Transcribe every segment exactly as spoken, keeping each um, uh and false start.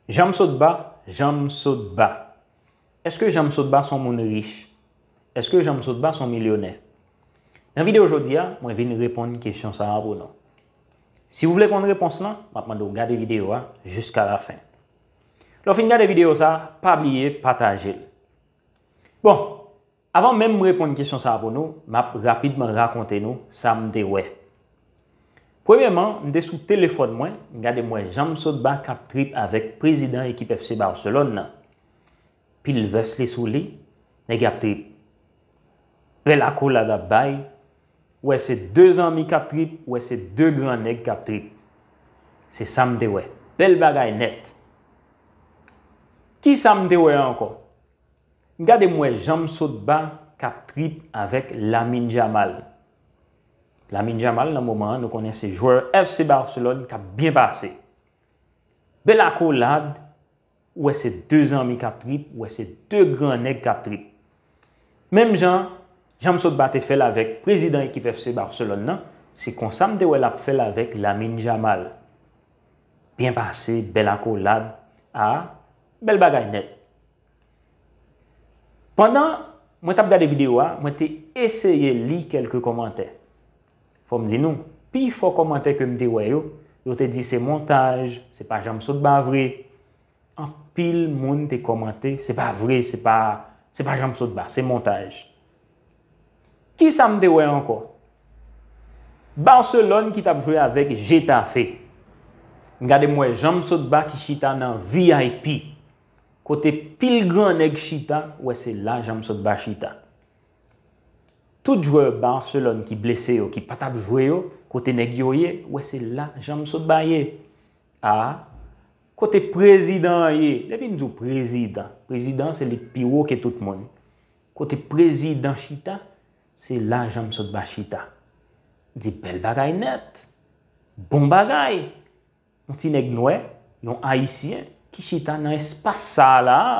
Jan m sot ba, jan m sot ba. Èske Jan m sot ba s on moun rich? Èske Jan m sot ba s on milyonè? Nan videyo jodi a, mwen vin reponn kesyon sa a pou nou. Si w vle konn repons lan, m ap mande w gade videyo a jiska lafen. Lè w fin gade videyo sa a, pa bliye pataje l. Bon, avan menm m reponn kesyon sa a pou nou, m ap rapidman rakonte nou sa m te wè. Premyèman, m te sou telefòn mwen, m gade m wè Jan m sot ba k ap trip avèk prezidan ekip F C Barcelone nan. Pil vès li sou li, nèg y ap trip. Bèl akolad ap bay, ou wè se de zanmi k ap trip, ou wè se de gran nèg k ap trip. Se sa m te wè. Bèl bagay nèt. Kisa m te wè ankò? M gade m wè Jan m sot ba k ap trip avèk Lamine Yamal. Lamine Yamal, nan moman an, nou konnen se jwè F C Barcelone k ap byen pase. Bèl akolad, ou wè se de zanmi k ap trip, ou wè se de gran nèg k ap trip. Menm jan, Jan m sot ba te fè l avèk prezidan ekip F C Barcelone nan, se konsa m te wè l ap fè l avèk Lamine Yamal. Byen pase, bèl akolad, a, bèl bagay nèt. Pandan mwen t ap gade videyo a, mwen te eseye li kèlke kòmantè. Fò m di nou, pifò kòmantè ke m te wè yo, yo te di se montaj, se pa Jan m sot ba vre. Anpil moun te kòmante, se pa vre, se pa, se pa Jan m sot ba, se montaj. Kisa m te wè ankò? Barcelone ki t ap jwe avèk Getafe. M gade m wè Jan m sot ba ki chita nan V I P. Kote pil gran nèg chita, ou wè se la Jan m sot ba chita. Tout jwè Barcelone ki blese yo, ki pa t ap jwe yo, kote nèg yo ye, ou wè se la Jan m sot ba ye. A, kote prezidan an ye, depi m di w prezidan, prezidan se li k pi wo ke tout moun. Kote prezidan chita, se la Jan m sot ba chita. Di bèl bagay nèt. Bon bagay. Yon ti nèg nwè, yon ayisyen, ki chita nan espas sa a la a,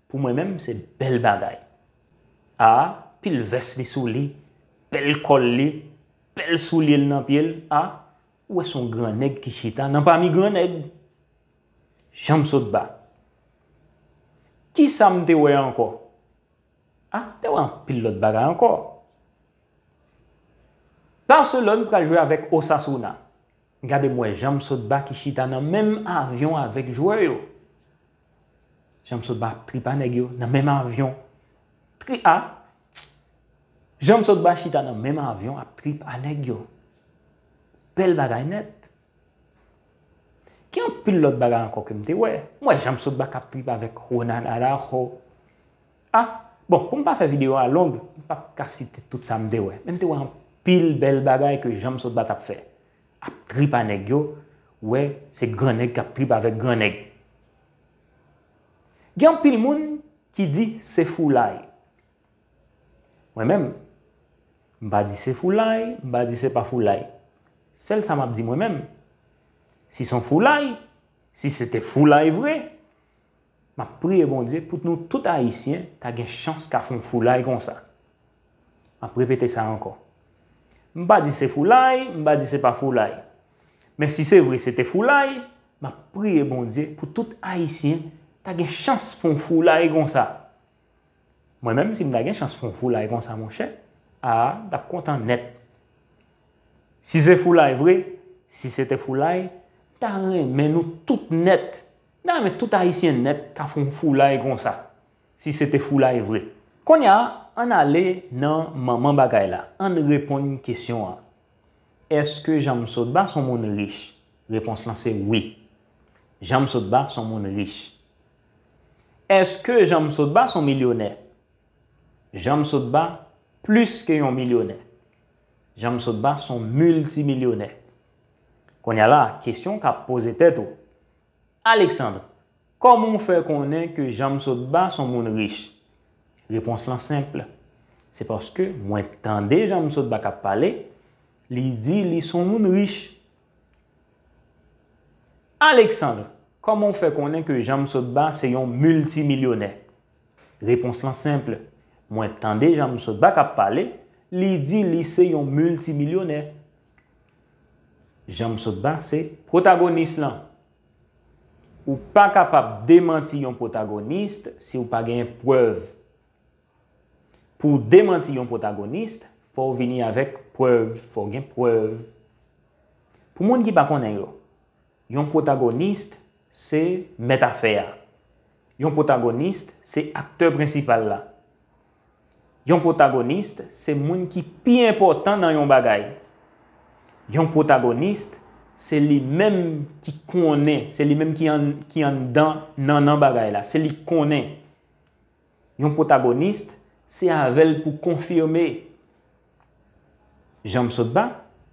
pou mwen menm, se bèl bagay. A, pil vès li sou li, bèl kòl li, bèl soulye l nan pye l, a, ou wè se yon gran nèg ki chita nan pami gran nèg. Jan m sot ba. Kisa m te wè ankò? A, m te wè anpil lòt bagay ankò. Barcelone pral jwe avèk Osasuna. Gade m wè Jan m sot ba ki chita nan menm avyon avèk jwè yo. Jan m sot ba ap trip a nèg yo nan menm avyon. Tri a. Jan m sot ba chita nan menm avyon ap trip a nèg yo. Bèl bagay nèt. Gen anpil lòt bagay ankò ke m te wè. M wè Jan m sot ba k ap trip avèk Ronald Araujo. A, bon, pou m pa fè videyo a long, m p ap ka site tout sa m te wè. Men m te wè anpil bèl bagay ke Jan m sot ba t ap fè. Ap trip a nèg yo, ou wè, se gran nèg k ap trip avèk gran nèg. Gen anpil moun ki di se foulay. Mwen menm, m pa di se foulay, m pa di se pa foulay. Sèl sa m ap di mwen menm, si se yon foulay, si se te foulay vre, m ap priye Bondye pou nou tout Ayisyen ta gen chans ka fè yon foulay konsa. M ap repete sa ankò. M pa di se foulay, m pa di se pa foulay. Men si se vre se te foulay, m ap priye Bondye pou tout Ayisyen ta gen chans fè yon foulay konsa. Mwen menm, si m ta gen chans fè yon foulay konsa, monchè, a, m t ap kontan nèt. Si se foulay vre, si se te foulay, m ta renmen nou tout nèt. M ta renmen tout Ayisyen nèt ka fè yon foulay konsa. Si se te foulay vre. Kounye a, ann ale nan manman bagay la. Ann reponn kesyon an. Èske Jan m sot ba s on moun rich? Repons lan se wi. Jan m sot ba s on moun rich. Èske Jan m sot ba s on milyonè? Jan m sot ba plis ke yon milyonè. Jan m sot ba s on miltimilyonè. Kounye a la, kesyon k ap poze tèt ou, Alexandre, kòman w fè konnen ke Jan m sot ba s on moun rich? Repons lan senp. Se paske mwen tande Jan m sot ba k ap pale, li di li s on moun rich. Alexandre, kòman w fè konnen ke Jan m sot ba se yon miltimilyonè? Repons lan senp. Mwen tande Jan m sot ba k ap pale, li di li se yon miltimilyonè. Jan m sot ba se pwotagonis lan. Ou pa kapab demanti yon pwotagonis si w pa gen prèv. Pou w demanti yon pwotagonis, fò w vini avèk prèv, fò w gen prèv. Pou moun ki pa konnen yo, yon pwotagonis se mèt afè a. Yon pwotagonis se aktè prensipal la. Yon pwotagonis se moun ki pi enpòtan nan yon bagay. Yon pwotagonis se li menm ki konnen, se li menm ki an, ki anndan nannan bagay la, se li k konnen. Yon pwotagonis se avè l pou konfime. Janm sot ba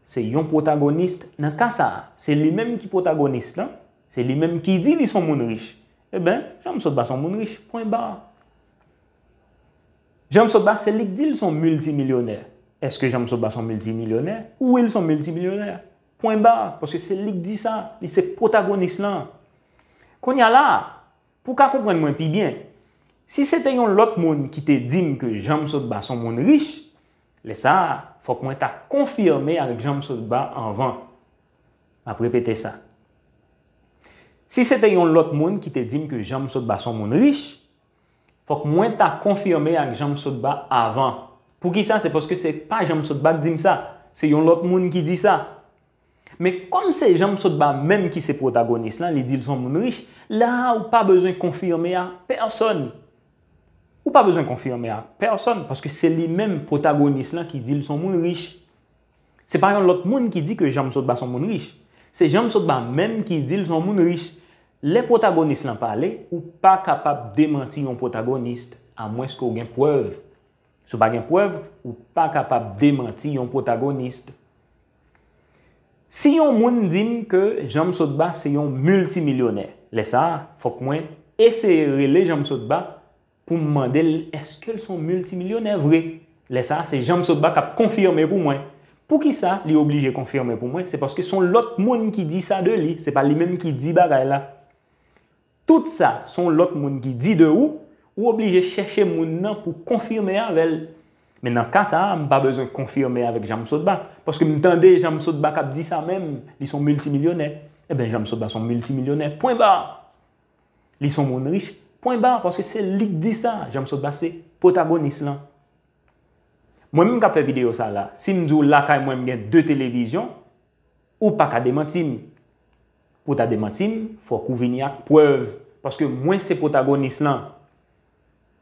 se yon pwotagonis nan ka sa a. Se li menm ki pwotagonis lan, se li menm ki di li s on moun rich. Eben, Janm sot ba s on moun rich, pwen ba. Janm sot ba se li k di l s on miltimilyonè. Èske Janm sot ba s on miltimilyonè? Wi, l s on miltimilyonè. Pwen ba, paske se li k di sa, li se pwotagonis lan. Kounye a la, pou w ka konprann mwen pi byen, si se te yon lòt moun ki te di m ke Janm sot ba s on moun rich, lè sa a, fòk mwen ta konfime ak Janm sot ba anvan. M ap repete sa. Si se te yon lòt moun ki te di m ke Janm sot ba s on moun rich, fòk mwen ta konfime ak Janm sot ba avan. Poukisa? Se paske se pa Janm sot ba k di m sa. Se yon lòt moun ki di sa. Men kòm se Janm sot ba menm ki se pwotagonis lan, li di l s on moun rich, la a ou pa bezwen konfime ak pèsonn. Ou pa bezwen konfime ak pèsonn, paske se li menm pwotagonis lan ki di l s on moun rich. Se pa yon lòt moun ki di ke Janm sot ba s on moun rich. Se Janm sot ba menm ki di l s on moun rich. Lè pwotagonis lan pale, ou pa kapab demanti yon pwotagonis, amwenske w gen prèv. Si w pa gen prèv, ou pa kapab demanti yon pwotagonis. Si yon moun di m ke Janm sot ba se yon miltimilyonè, lè sa a, fòk mwen eseye rele Janm sot ba pou m mande l èske l s on miltimilyonè vre. Lè sa a, se Janm sot ba k ap konfime pou mwen. Poukisa li oblije konfime pou mwen? Se paske s on lòt moun ki di sa de li, se pa li menm ki di bagay la. Tout sa s on lòt moun ki di de ou, ou oblije chèche moun nan pou konfime avè l. Men nan ka sa a, m pa bezwen konfime avèk Janm sot ba, paske m tande Janm sot ba k ap di sa menm, li s on miltimilyonè. Eben, Janm sot ba s on miltimilyonè, pwen ba. Li s on moun rich, pwen ba, paske se li k di sa, Janm sot ba se pwotagonis lan. Mwen menm k ap fè videyo sa la, si m di w lakay mwen m gen de televizyon, ou pa ka demanti m. Pou w ta demanti m, fòk ou vini ak prèv, paske mwen se pwotagonis lan.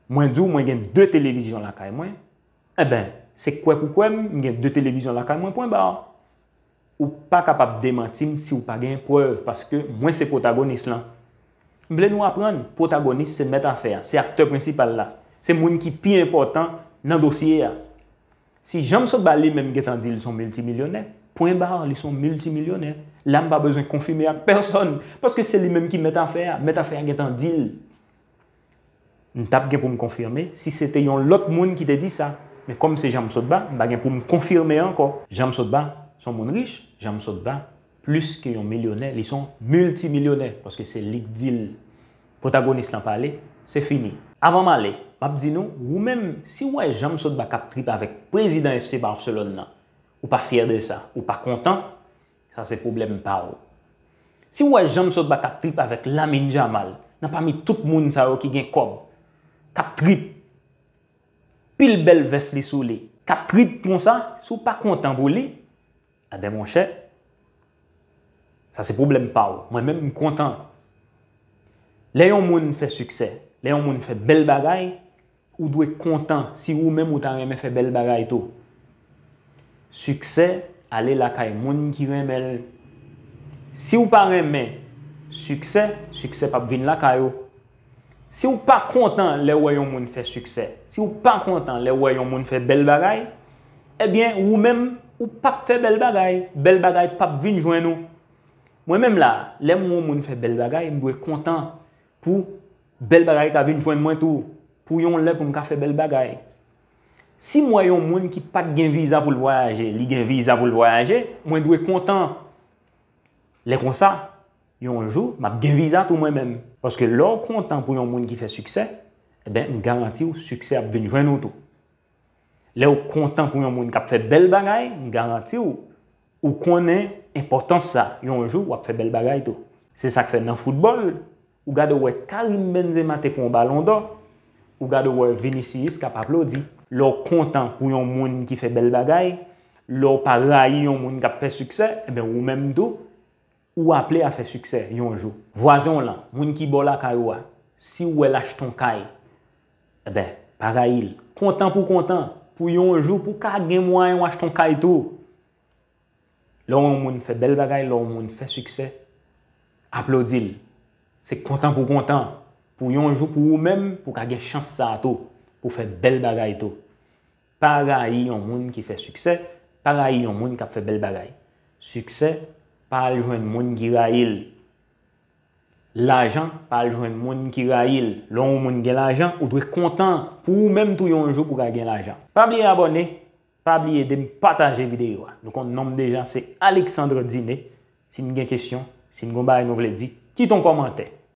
Mwen di w mwen gen de televizyon lakay mwen, eben, se kwè pou kwè m, m gen de televizyon lakay mwen, pwen ba. Ou pa kapab demanti m si w pa gen prèv, paske mwen se pwotagonis lan. M vle nou aprann, pwotagonis se mèt afè a, se aktè prensipal la, se moun ki pi enpòtan nan dosye a. Si Janm sot ba li menm gentan di l s on miltimilyonè, pwen ba, li s on miltimilyonè. La m pa bezwen konfime ak pèsonn, paske se li menm ki mèt afè a, mèt afè a gentan di l. M t ap gen pou m konfime si se te yon lòt moun ki te di sa. Men kòm se Janm sot ba, m pa gen pou m konfime ankò. Janm sot ba s on moun rich, Janm sot ba plis ke yon milyonè, li s on miltimilyonè, paske se li k di l. Pwotagonis lan pale, se fini. Avan m ale, m ap di nou, ou menm, si w wè Janm sot ba k ap trip avèk prezidan F C Barcelone nan, ou pa fyè de sa, ou pa kontan, sa se pwoblèm pa w. Si w wè Janm sot ba k ap trip avèk Lamine Yamal, nan pami tout moun sa yo ki gen kòb, k ap trip, pil bèl vès li sou li, k ap trip konsa, si w pa kontan pou li, enben monchè, sa se pwoblèm pa w. Mwen menm m kontan. Lè yon moun fè siksè, lè yon moun fè bèl bagay, ou dwe kontan si ou menm ou ta renmen fè bèl bagay tou. Siksè ale lakay moun ki renmen l. Si w pa renmen siksè, siksè p ap vin lakay ou. Si w pa kontan lè w wè yon moun fè siksè, si w pa kontan lè w wè yon moun fè bèl bagay, ebyen, ou menm, ou p ap fè bèl bagay. Bèl bagay p ap vin jwenn ou. Mwen menm la, lè m wè yon moun fè bèl bagay, m dwe kontan pou bèl bagay ka vin jwenn mwen tou, pou yon lè pou m ka fè bèl bagay. Si m wè yon moun ki pa t gen viza pou l vwayaje, li gen viza pou l vwayaje, mwen dwe kontan. Lè konsa, yon jou, m ap gen viza tou mwen menm. Paske lè w kontan pou yon moun ki fè siksè, enben, m garanti w, siksè ap vin jwenn ou tou. Lè w kontan pou yon moun k ap fè bèl bagay, m garanti w, ou konnen enpòtans sa, yon jou, w ap fè bèl bagay tou. Se sa k fè nan foutbòl, Ou gade w wè Karim Benzema te pran yon balon dò, ou gade w wè Vinicius k ap aplodi. Lè w kontan pou yon moun ki fè bèl bagay, lè w pa rayi yon moun k ap fè siksè, ebyen ou menm tou, ou aple a fè siksè yon jou. Vwazen w lan, moun ki bò lakay ou a, si w wè l achte yon kay, ebyen, pa rayi l. Kontan pou kontan, pou yon jou, pou ka gen mwayen w achte yon kay tou. Lè yon moun fè bèl bagay, lè yon moun fè siksè, aplodi l. Se kontan pou kontan. Pou yon jou, pou ou menm, pou ka gen chans sa a tou, pou fè bèl bagay tou. Pa rayi yon moun ki fè siksè, pa rayi yon moun k ap fè bèl bagay. Siksè, pa al jwenn moun ki rayi l. Lajan, pa al jwenn moun ki rayi l. Lè yon moun gen lajan, ou dwe kontan pou ou menm tou yon jou pou ka gen lajan. Pa bliye abòne, pa bliye ede m pataje videyo a. Nou konn non m deja, se Alexandre Diné. Si n gen kesyon, si n gen bagay nou vle di, kite yon kòmantè.